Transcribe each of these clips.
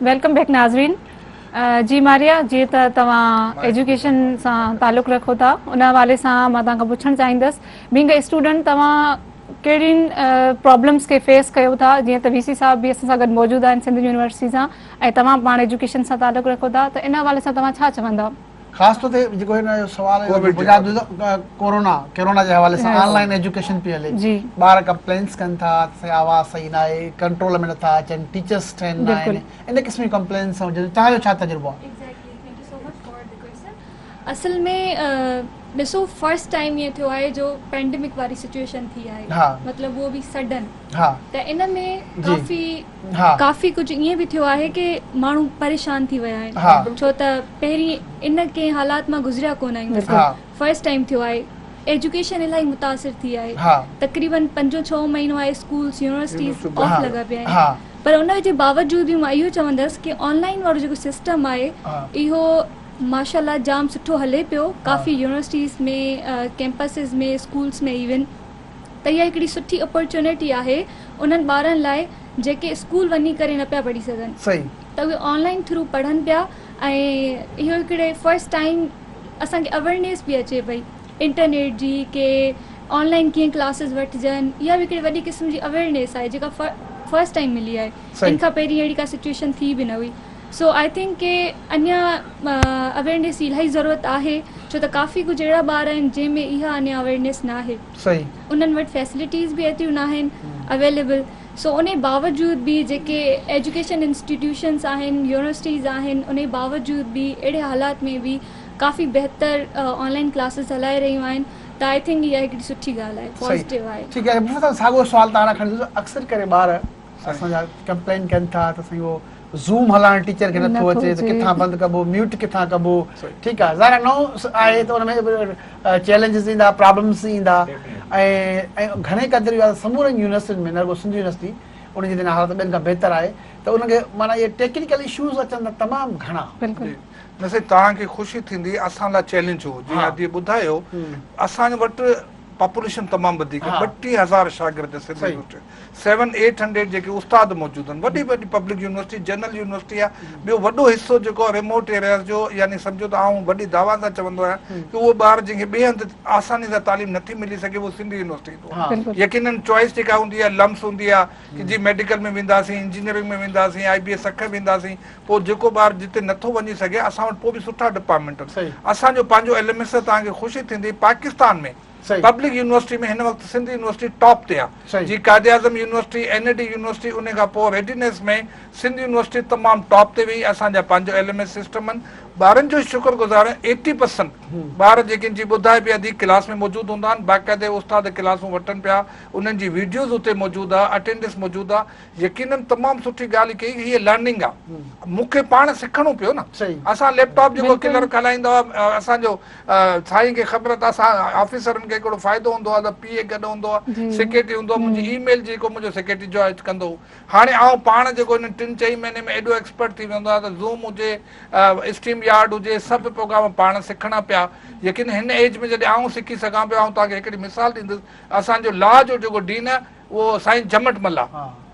Welcome back ناظرين جي ماريا جيئن ته توهان ايجوڪيشن سان تعلق رکو ٿا ان حوالي سان مان توهان کان پڇڻ چاهيندس بينگ اي اسٽوڊنٽ توهان ڪهڙين پرابلمس کي فيس ڪيو ٿا جيئن ته وي سي صاحب به اسان سان گڏ موجود آهن سنڌ يونيورسٽي سان ۽ توهان پاڻ ايجوڪيشن سان تعلق رکو ٿا ته ان حوالي سان توهان ڇا چوندا؟ خاص طور تي جيڪو هن جو سوال آهي بنياد ڪورونا ڪورونا جي حوالي سان آن لائن ايجوڪيشن پئي هلي ٻار ڪمپلينس ڪن ٿا ته سائين آواز صحيح نه آهي ڪنٽرول ۾ نٿا اچن ٽيچرس ٽرين نه آهن ان قسم جون ڪمپلينس هجن توهان جو ڇا تجربو آهي؟ Exactly thank you so much for the question اصل ۾ ڏسو فرسٽ ٽائيم ائين ٿيو آهي جو پينڊمڪ واري سچويشن ٿي آهي مطلب اهو به سڊن ته ان ۾ ڪافي ڪافي ڪجهه ائين به ٿيو آهي ڪي ماڻهو پريشان ٿي ويا آهن ڇو ته پهرين ان ڪنهن حالات مان گذريا ڪونه آهيون فرسٽ ٽائيم ٿيو آهي ايجوڪيشن الاهي متاثر ٿي آهي تقريبن پنجون ڇهون مهينو آهي اسڪولس يونيورسٽيز آف لڳا پيا آهن پر ان جي باوجود به مان اهو چوندس ڪي آن لائن وارو جيڪو سسٽم آهي اهو ماشاء الله جام سٺو هلي پيو ڪافي يونيورسٽيز ۾ ڪيمپسز ۾ اسڪولس ۾ ايون ته اها هڪڙي سٺي اپرچونيٽي آهي انهن ٻارن لاء جيڪي اسڪول وڃي ڪري نه پيا پڙهي سگهن ته اهي آن لائن ٿرو پڙهن پيا ۽ اهو هڪڙي فرسٽ ٽائيم اسان کي اويرنيس به اچي پئي انٽرنيٽ جي ڪي آن لائن ڪيئن ڪلاسز وٺجن اها به هڪڙي وڏي قسم جي اويرنيس آهي جيڪا فرسٽ ٽائيم ملي آهي ان کان پهرين اهڙي ڪا سچويشن ٿي به نه هئي سو I think ڪي اڃا اويرنيس جي الاهي ضرورت آهي ڇو ته ڪافي ڪجهه اهڙا ٻار آهن جنهن ۾ اها اڃا اويرنيس ناهي انهن وٽ فيسلٽيز به ايتريون ناهن اويليبل سو انهي باوجود به جيڪي ايجوڪيشن انسٽيٽيوشنس آهن يونيورسٽيز آهن انهي باوجود به اهڙي حالات ۾ به ڪافي بهتر آن لائن ڪلاسز هلائي رهيون آهن ته I think اها هڪڙي سٺي ڳالهه آهي پازيٽو آهي. ٺيڪ آهي مون سان ساڳيو سوال توهان کان کڻي اڪثر ڪري ٻار اسان جا ڪمپلين ڪن ٿا ته سائين اهو زوم هلائڻ ٽيچر کي نٿو اچي ته ڪٿان بند ڪبو ميوٽ ڪٿان ڪبو ٺيڪ آهي ظاهر آهي نئون آهي ته ان ۾ چئلينجز ايندا پرابلمس ايندا ۽ ۽ گهڻي قدر اهو سمورن يونيورسٽين ۾ نه رڳو سنڌ يونيورسٽي ان جي تن حالت ٻين کان بهتر آهي ته ان کي معنيٰ اهي ٽيڪنيڪل اشوز اچن ٿا تمام گهڻا. بلڪل. نه سائين توهان کي خوشي ٿيندي اسان لاء چئلينج هو جيئن ادي ٻڌايو اسان وٽ پاپوليشن تمام وڌيڪ 32000 شاگرد Sindh university seven eight hundred جيڪي استاد موجود آهن وڏي وڏي پبلڪ يونيورسٽي جنرل يونيورسٽي آهي ٻيو وڏو حصو جيڪو آهي ريموٽ ايرياز جو يعني سمجهو ته آئون وڏي دعويٰ سان چوندو آهيان ته اهو ٻار جنهن کي ٻئي هنڌ آساني سان تعليم نٿي ملي سگهي اهو سنڌ يونيورسٽي ايندو آهي يقينن چوائس جيڪا هوندي آهي لمس هوندي آهي ڪي جي ميڊيڪل ۾ وينداسين انجنيئرنگ ۾ وينداسين آئي بي ايس سکر وينداسين پوء جيڪو ٻار جتي نٿو وڃي سگهي اسان وٽ پوء به سٺا ڊپارٽمينٽ آهن اسان جو پنهنجو ايل ايم ايس توهان کي خوشي ٿيندي پاڪستان ۾ پبلڪ يونيورسٽي ۾ هن وقت سنڌ يونيورسٽي ٽاپ تي آ جي Quaid Azam university N A D university انهي کان پوء ريڊينيس ۾ سنڌ يونيورسٽي تمام ٽاپ تي وئي اسان جا پنهنجو ايل ايم ايس سسٽم آهن ٻارن جو شڪر گذار آهيون ايٽي پرسنٽ ٻار جيڪي جي ٻڌائي پيا the class ۾ موجود هوندا آهن باقاعدي استاد ڪلاسون وٺن پيا انهن جي ويڊيوز اتي موجود آ اٽينڊنس موجود آ يقينن تمام سٺي ڳالهه ڪئي هيء لرننگ آ مون کي پاڻ سکڻو پيو نه اسان ليپ ٽاپ جيڪو ڪلرڪ هلائيندو آ اسان جو سائين کي خبر ته اسان آفيسرن کي هڪڙو فائدو هوندو آ ته پي اي گڏ هوندو آ سيڪريٽري هوندو آ منهنجي اي ميل جيڪو منهنجو سيڪريٽري جو ڪندو هو هاڻي آئون پاڻ جيڪو هن ٽن چئن مهيني ۾ ايڏو ايڪسپرٽ ٿي ويندو آ ته زوم هجي اسٽريم يارڊ هجي سڀ پروگرام پاڻ سکڻا پيا يقين هن ايج ۾ جڏهن آئون سکي سگهان پيو آئون توهان کي هڪڙي مثال ڏيندس اسان جو لا جو جيڪو ڊين آ اهو سائين جهمٽ مل آ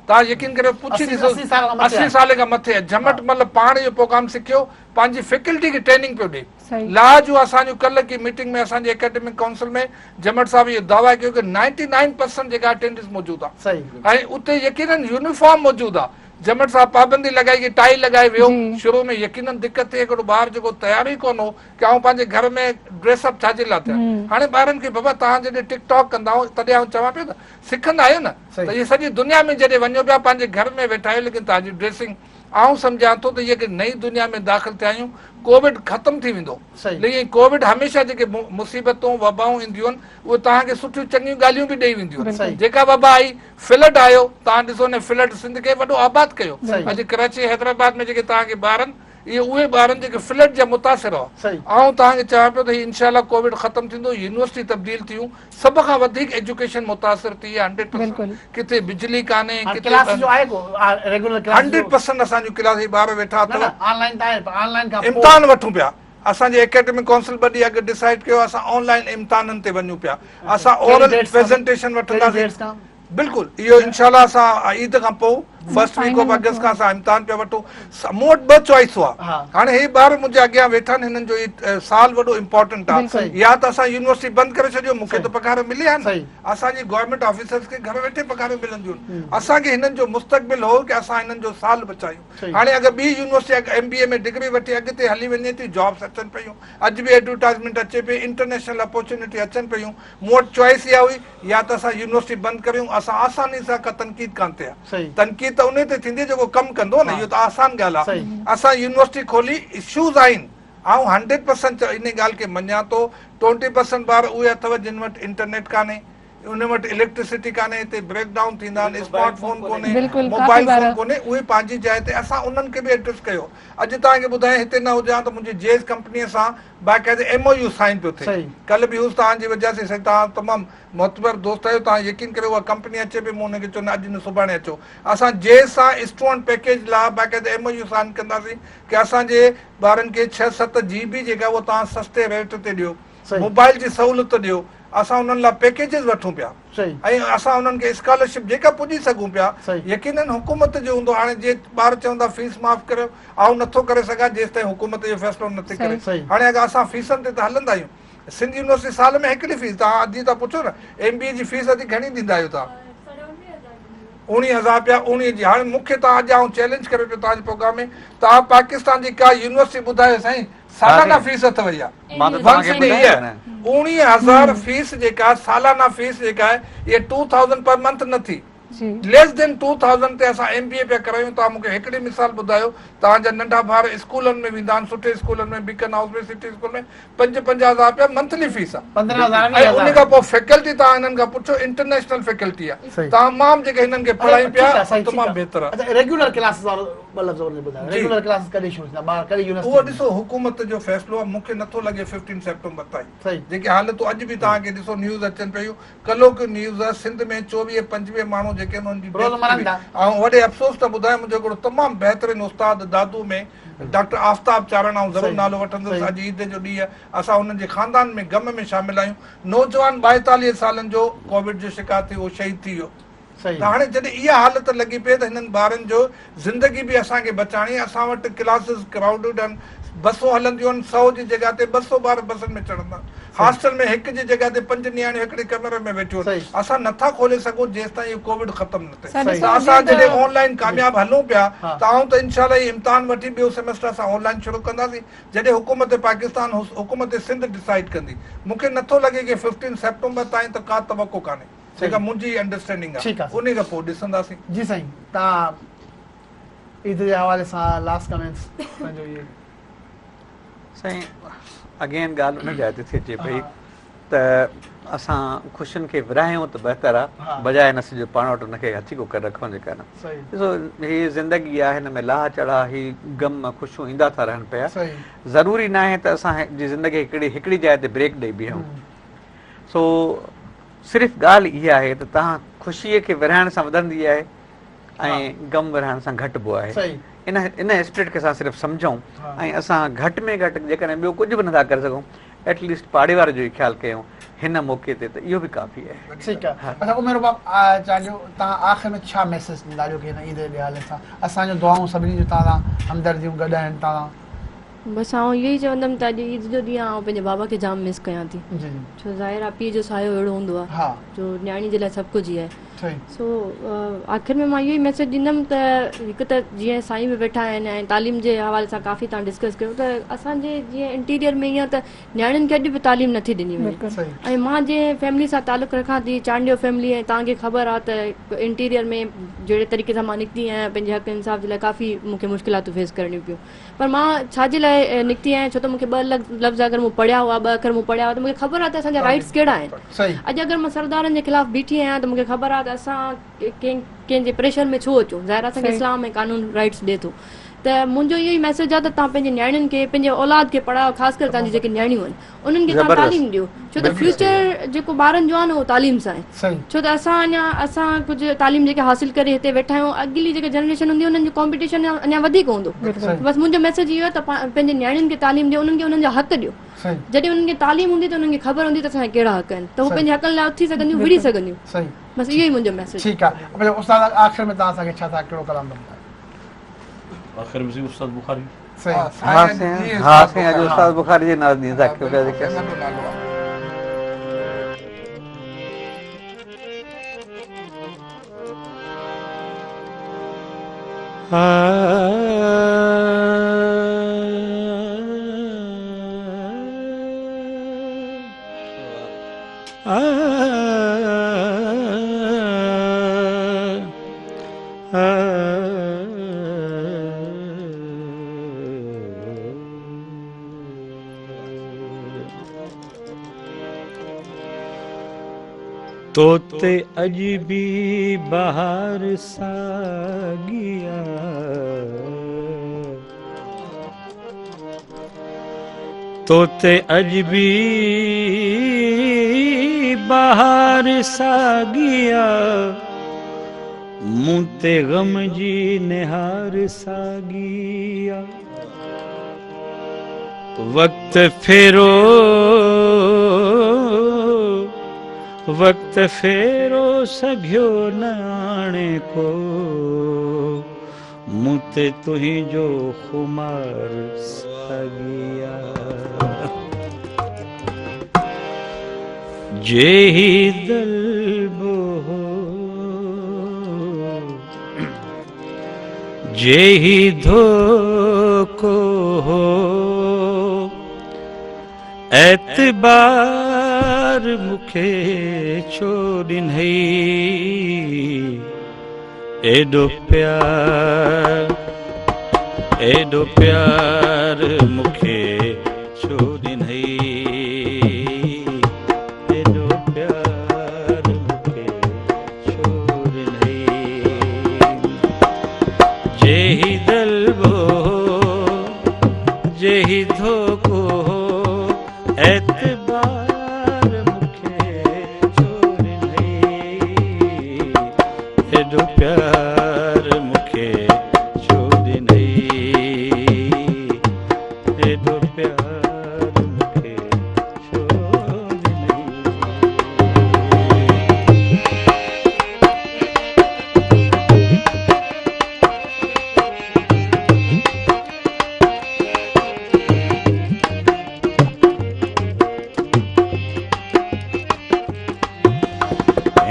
توهان يقين ڪريو پڇي ڏسو 80 سالن کان مٿي آ جهمٽ مل پاڻ اهو پروگرام سکيو پنهنجي فيڪلٽي کي ٽريننگ پيو ڏي لا جو اسان جو ڪلهه ڪي ميٽنگ ۾ اسان جي اڪيڊمڪ ڪائونسل ۾ جهمٽ صاحب اهو دعويٰ ڪيو ڪي 99% جيڪا اٽينڊنس موجود آ ۽ اتي يقينن يونيفارم موجود آ جهمٽ صاحب پابندي لڳائي ڪي ٽائي لڳائي ويو شروع ۾ يقينن دقت ٿي هڪڙو ٻار جيڪو تيار ئي ڪونه هو ڪي آئون پنهنجي گهر ۾ ڊريس اپ ڇا جي لاء ٿيان هاڻي ٻارن کي بابا توهان جڏهن ٽڪ ٽاڪ ڪندا آهيو تڏهن آئون چوان پيو ته سکندا آهيو نه ته هي سڄي دنيا ۾ جڏهن وڃو پيا پنهنجي گهر ۾ ويٺا آهيو ليڪن توهان جي ڊريسنگ آئون سمجهان ٿو ته هي هڪ نئين دنيا ۾ داخل ٿيا آهيون ڪووڊ ختم ٿي ويندو ليڪن ڪووڊ هميشه جيڪي مصيبتون وبائون اينديون آهن اهي توهان کي سٺيون چڱيون ڳالهيون به ڏئي وينديون آهن جيڪا وبا آئي فلڊ آيو توهان ڏسو ان فلڊ سنڌ کي وڏو آباد ڪيو اڄ ڪراچي حيدرآباد ۾ جيڪي توهان کي ٻارن اهي اهي ٻار آهن جيڪي فلڊ جا متاثر هئا. آئون توهان کي چوان پيو ته هي انشاء الله ڪووڊ ختم ٿيندو، يونيورسٽي تبديل ٿيون، سڀ کان وڌيڪ ايجوڪيشن متاثر ٿي آهي هنڊريڊ پرسنٽ، ڪٿي بجلي ڪانهي ڪٿي هنڊريڊ پرسنٽ اسان جون ڪلاس هي ٻار ويٺا اٿو امتحان وٺون پيا، اسان جي اڪيڊمڪ ڪائونسل ٻه ڏينهن اڳ ڊسائيڊ ڪيو اسان آن لائين امتحانن تي وڃون پيا، اسان اورل پريزنٽيشن وٺنداسين. بلڪل اهو انشاء الله اسان عيد کان پوء فرسٽ ويڪ آف آگسٽ کان اسان امتحان پيا وٺون. مون وٽ ٻه چوائس هئا. هاڻي هي ٻار منهنجي اڳيان ويٺا آهن هنن جو هي سال وڏو امپارٽنٽ آهي. يا ته اسان يونيورسٽي بند ڪري ڇڏيو مون کي ته پگهار ملي ها نه. اسان جي گورنمينٽ آفيسرز کي گهر ويٺي پگهارون ملنديون آهن. اسان کي هنن جو مستقبل هو ڪي اسان هنن جو سال بچايون. هاڻي اگر ٻي يونيورسٽي اڳ ايم بي اي ۾ ڊگري وٺي اڳتي هلي وڃي ٿي جابس اچن پيون. اڄ به ايڊورٽائزمينٽ اچي پئي انٽرنيشنل اپورچونٽي اچن پيون. مون وٽ چوائس اها هئي يا ته اسان يونيورسٽي بند ڪريون اسان آساني سان ڪا تنقيد ڪانه ٿئي ها تنقيد ته انهي تي ٿيندي جيڪو ڪم ڪندو نه اهو ته آسان ڳالهه آهي اسان يونيورسٽي کولي اشوز آهن آئون هنڊريڊ پرسنٽ انهي ڳالهه کي مڃان ٿو ٽوئنٽي پرسنٽ ٻار اهي اٿو جن وٽ انٽرنيٽ ڪانهي انهن وٽ اليڪٽرسٽي ڪانهي هتي بريڪ ڊائون ٿيندا آهن اسمارٽ فون ڪونهي موبائل فون ڪونهي اهي پنهنجي جاء تي اسان انهن کي به ايڊريس ڪيو اڄ توهان کي ٻڌايان هتي نه هجان ته منهنجي جيز ڪمپني سان باقاعده ايم او يو سائن پيو ٿئي ڪلهه به هيس توهان جي وجهه سين سائين توهان تمام معتبر دوست آهيو توهان يقين ڪريو اها ڪمپني اچي پئي مون انهن کي چيو نه اڄ نه سڀاڻي اچو اسان جيز سان اسٽوڊنٽ پيڪيج لاء باقاعده ايم او يو سائن ڪنداسين ڪي اسان جي ٻارن کي 6 7 جي بي جيڪا اها توهان سستي ريٽ تي ڏيو موبائل جي سهولت ڏيو اسان انهن لاء پيڪيجز وٺون پيا ۽ اسان انهن کي اسڪالرشپ جيڪا پڄي سگهون پيا يقينن حڪومت جو هوندو هاڻي جي ٻار چوندا فيس معاف ڪريو آئون نٿو ڪري سگهان جيستائين حڪومت اهو فيصلو نٿي ڪري هاڻي اگر اسان فيسن تي ته هلندا آهيون سنڌ يونيورسٽي سال ۾ هڪڙي فيس توهان ادي ٿا پڇو نه ايم بي اي جي فيس ادي گهڻي ڏيندا آهيو توهان 19000 رپيا 19 جي هاڻي مون کي توهان اڄ آئون چئلينج ڪري پيو توهان جي پروگرام ۾ توهان پاڪستان جي ڪا يونيورسٽي ٻڌايو سائين سالانه فيس اٿو اها ونس ان ايئر 19000 فيس جيڪا سالانه فيس جيڪا آهي اها 2000 پر منٿ نه ٿي ليس دين 2000 تي اسان ايم بي اي پيا ڪرايون توهان مون کي هڪڙي مثال ٻڌايو توهان جا ننڍا ڀائر اسڪولن ۾ ويندا آهن سٺي اسڪولن ۾ بيڪن هائوس ۾ سٽي اسڪول ۾ پنج 50,000 رپيا منٿلي فيس آهي ۽ ان کان پوء فيڪلٽي توهان هنن کان پڇو انٽرنيشنل فيڪلٽي آهي تمام جيڪي هنن کي پڙهايون پيا تمام بهتر آهي ريگيولر ڪلاسز وارو ٻه لفظ ان ٻڌايو ريگيولر ڪلاسز ڪڏهن شروع ٿيندا ٻار ڪڏهن يونيورسٽي اهو ڏسو حڪومت جو فيصلو آهي مون کي نٿو لڳي 15 سيپٽمبر تائين جيڪي حالتون اڄ به توهان کي ڏسو نيوز اچن پيون ڪلهوڪيون نيوز آهي سنڌ ۾ 24 25 ماڻهو جيڪي انهن جي روز مرن ٿا آئون وڏي افسوس سان ٻڌايان منهنجو هڪڙو تمام بهترين استاد دادو ۾ ڊاڪٽر آفتاب چارڻ آئون ضرور نالو وٺندس اڄ عيد جو ڏينهن اسان انهن جي خاندان ۾ غم ۾ شامل آهيون نوجوان 42 سالن جو ڪووڊ جو شڪار ٿي اهو شهيد ٿي ويو ته هاڻي جڏهن اها حالت لڳي پئي ته هنن ٻارن جو زندگي به اسان کي بچائڻي آهي، اسان وٽ ڪلاسز ڪرائوڊڊ آهن، بسون هلنديون آهن، سئو جي جڳهه تي 200 ٻار بسن ۾ چڙهندا آهن، هاسٽل ۾ هڪ جي جڳهه تي پنج نياڻيون هڪڙي ڪمري ۾ ويٺيون آهن، اسان نٿا کولي سگهون جيستائين اهو ڪووڊ ختم نه ٿئي ته اسان جڏهن آن لائين ڪامياب هلون پيا ته آئون ته انشاء الله هي امتحان وٺي ٻيو سيمسٽر اسان آن لائين شروع ڪنداسين جڏهن حڪومت پاڪستان حڪومت سنڌ ڊسائيڊ ڪندي مون کي نٿو لڳي ڪي ففٽين سيپٽمبر تائين ته ڪا توقع ڪانهي. جيڪا منهنجي انڊرسٽينڊنگ آ انهي کان پوء ڏسنداسين. جي سائين توهان عيد جي حوالي سان لاسٽ ڪمينٽس پنهنجو اهي. سائين اگين ڳالهه ان جاء تي ٿي اچي پئي ته اسان خوشين کي ورهايون ته بهتر آ بجاء ان جو پاڻ وٽ ان کي هٿيڪو ڪري رکون جيڪا نه ڏسو هي زندگي آ هن ۾ لاها چڙها هي غم خوشيون ايندا ٿا رهن پيا ضروري ناهي ته اسان جي زندگي هڪڙي هڪڙي جاء تي بريڪ ڏئي بيهون سو صرف ڳالهه اها آهي ته توهان خوشيء کي ورهائڻ سان وڌندي آهي ۽ غم ورهائڻ سان گهٽبو آهي. ان ان اسپرٽ کي اسان صرف سمجهون ۽ اسان گهٽ ۾ گهٽ جيڪڏهن ٻيو ڪجهه به نٿا ڪري سگهون ايٽ ليسٽ پاڙي واري جو ئي خيال ڪيون هن موقعي تي ته اهو به ڪافي آهي. ٺيڪ آهي اڇا عمر رباب چانڊيو توهان آخر ۾ ڇا ميسيج ڏيندا اڄوڪي هن عيد جي حوالي سان اسان جون دعائون سڀني جون توهان سان همدرديون گڏ آهن توهان سان. بس آئون اهو ئي چوندم ته اڄ عيد جو ڏينهن آهي آئون پنهنجي بابا کي جام مس ڪيان ٿي ڇو ظاهر آهي پيء جو سايو اهڙو هوندو آهي جو نياڻي جي لاء سڀ ڪجهه ئي آهي سو آخر ۾ مان اهو ئي ميسيج ڏيندم ته هڪ ته جيئن سائين به ويٺا آهن ۽ تعليم جي حوالي سان ڪافي تان ڊسڪس ڪيو ته اسان جي جيئن انٽيريئر ۾ ائين ته نياڻين کي اڄ به تعليم نٿي ڏني وڃي ۽ مان جنهن فيملي سان تعلق رکان ٿي چانڊيو فيملي ۽ توهان کي خبر آهي ته انٽيريئر ۾ جهڙي طريقي سان مان نڪتي آهيان پنهنجي حق انصاف جي لاء ڪافي مون کي مشڪلاتون فيس ڪرڻيون پيون پر مان ڇا جي لاء نڪتي آهيان ڇو ته مون کي ٻه لفظ اگر مون پڙهيا هئا ٻه اکر مون پڙهيا هئا ته مون کي خبر آهي ته اسان جا رائٽس ڪهڙا آهن اڄ اگر مان سردارن جي خلاف بيٺي آهيان ته مون کي خبر آهي ته اسان ڪنهن ڪنهن جي پريشر ۾ ڇو اچون ظاهر آهي اسان کي اسلام ۽ قانون رائٽس ڏي ٿو. ته منهنجو اهو ئي ميسيج آهي ته توهان پنهنجي نياڻين کي پنهنجي اولاد کي پڙهايو خاص ڪري توهان جون جيڪي نياڻيون آهن انهن کي توهان تعليم ڏيو ڇو ته فيوچر جيڪو ٻارن جو آهي نه اهو تعليم سان آهي ڇو ته اسان اڃا اسان ڪجهه تعليم جيڪي حاصل ڪري هتي ويٺا آهيون اڳلي جيڪا جنريشن هوندي انهن جو ڪامپيٽيشن اڃا وڌيڪ هوندو بس منهنجو ميسيج اهو آهي ته پنهنجي نياڻين کي تعليم ڏيو انهن کي انهن جا حق ڏيو جڏهن انهن کي تعليم هوندي ته انهن کي خبر هوندي ته اسان جا ڪهڙا حق آهن ته هو پنهنجي حقن لاء اٿي سگهنديون وڙهي سگهنديون بس اهو ئي منهنجو ميسيج. ٺيڪ آهي استاد آخر ۾ توهان اسان کي ڇا ٿا ڪهڙو ڪلام ٿا ٻڌايو. آخر ۾ سائين استاد بخاري. صحيح. ها سائين ها سائين اڄ استاد بخاري جي ناز ڏينهن ٿا ڪيو پيا جيڪي. تو تي اڄ به بهار ساڳي آ. تو تي اڄ به بهار ساڳي آ. مون تي غم جي نهار ساڳي آ. وقت ڦيرو وقت ڦيرو سگهيو نه آڻي ڪو مون تي تنهنجو خمار ساڳي آ. جيهي دلبو هو جيهي ڌوڪو هو اعتبار مون کي ڇو ڏنئي ايڏو پيار ايڏو پيار مون کي ڇو ڏنئي ايڏو پيار مون کي ڇو ڏنئي جيهي دلبو جيهي ڌوڪو اعتبار مون کي ڇو ڏنئي ايڏو پيار مون کي ڇو ڏنئي ايڏو پيار مون کي ڇو ڏنئي.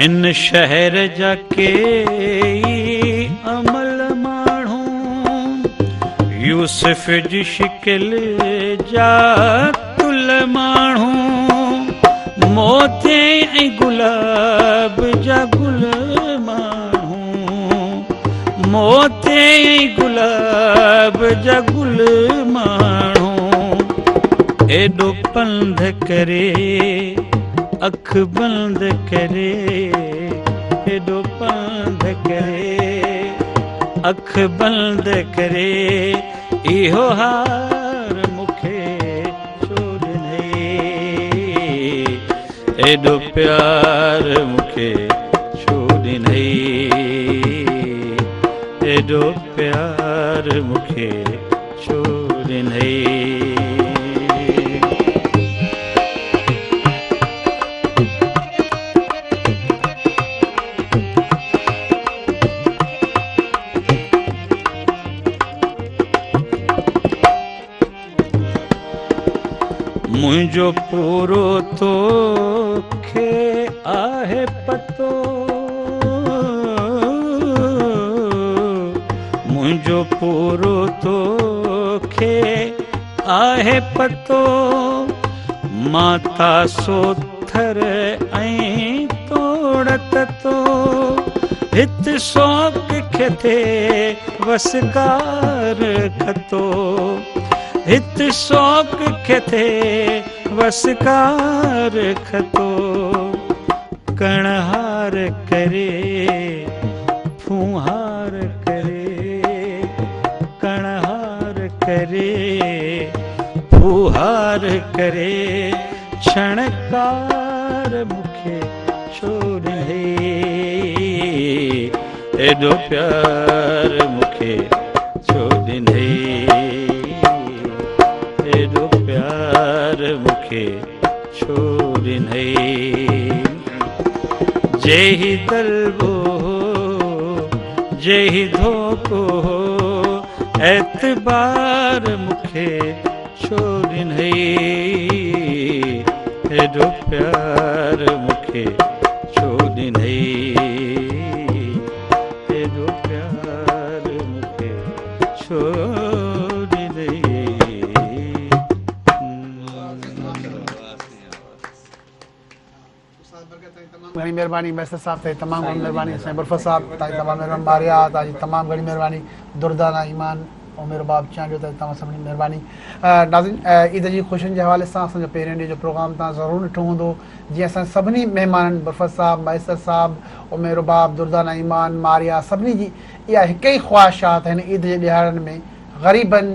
هن شهر جا ڪيئي امل ماڻهو يوسف جي شڪل جا تل ماڻهو موتي ۽ گلاب جا گل ماڻهو موتي ۽ گلاب جا گل ماڻهو ايڏو پنڌ ڪري اک بند ڪري ايڏو پنڌ ڪري اک بند ڪري اهو هار مون کي ڇو ڏنئي ايڏو پيار مون کي ڇو ڏنئي ايڏو پيار مون کي ڇو ڏنئي. منهنجو پورو توکي آهي پتو منهنجو پورو توکي آهي پتو مان تاسو ٿر ۽ توڙ تتو هت سوڪ کي ٿئي وسڪار کتو هت سوڪ کي ٿئي وسڪار کتو ڪڻهار ڪري ڦونهار ڪري ڪڻهار. ڦوهار ڪري ڇڻڪار مون کي ڇو ڏنئي ايڏو پيار مون کي ڇو ڏنئي ايڏو پيار مون کي ڇو ڏنئي جيهي دلبو هو جيهي ڌوڪو هو اعتبار مون کي ڇو ڏنئي ايڏو پيار مون کي ڇو ڏنئي ايڏو پيار مون کي ڇو ڏنئي. استاد برڪت سائين تمام گهڻي مهرباني ميسر صاحب تائين تمام گهڻي مهرباني سائين برفت صاحب تائين تمام مهرباني ماريا تان جي تمام گهڻي مهرباني دردانه ايمان عمر باب چانڊيو تائين تمام سڀني مهرباني ناظرين عيد جي خوشين جي حوالي سان اسان جو پهريون ڏينهن جو پروگرام تان ضرور ڏٺو هوندو جيئن اسان سڀني مهمانن برفت صاحب ميسر صاحب عمر باب دردانه ايمان ماريا سڀني جي اها هڪ ئي خواهش آهي ته هن عيد جي ڏهاڙن ۾ غريبن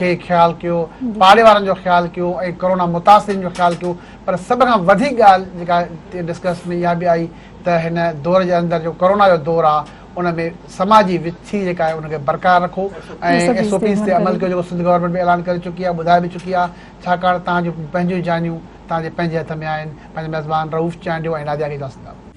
کي خيال ڪيو پاڙي وارن جو خيال ڪيو ۽ ڪرونا متاثرين جو خيال ڪيو پر سڀ کان وڌيڪ ڳالهه جيڪا ڊسڪس ۾ اها به آئي ته هن دور جي اندر جو ڪرونا جو دور آ ان ۾ سماجي وٿي جيڪا آهي ان کي برقرار رکو ۽ ايس او پيز تي عمل ڪيو جيڪو سنڌ گورنمينٽ به اعلان ڪري چڪي آ ٻڌائي به چڪي آ ڇاڪاڻ توهان جون پنهنجون جانيون توهان جي پنهنجي هٿ ۾ آهن پنهنجي ميزبان رئوف چانڊيو ۽ ناديا کي اجازت ڏيندا.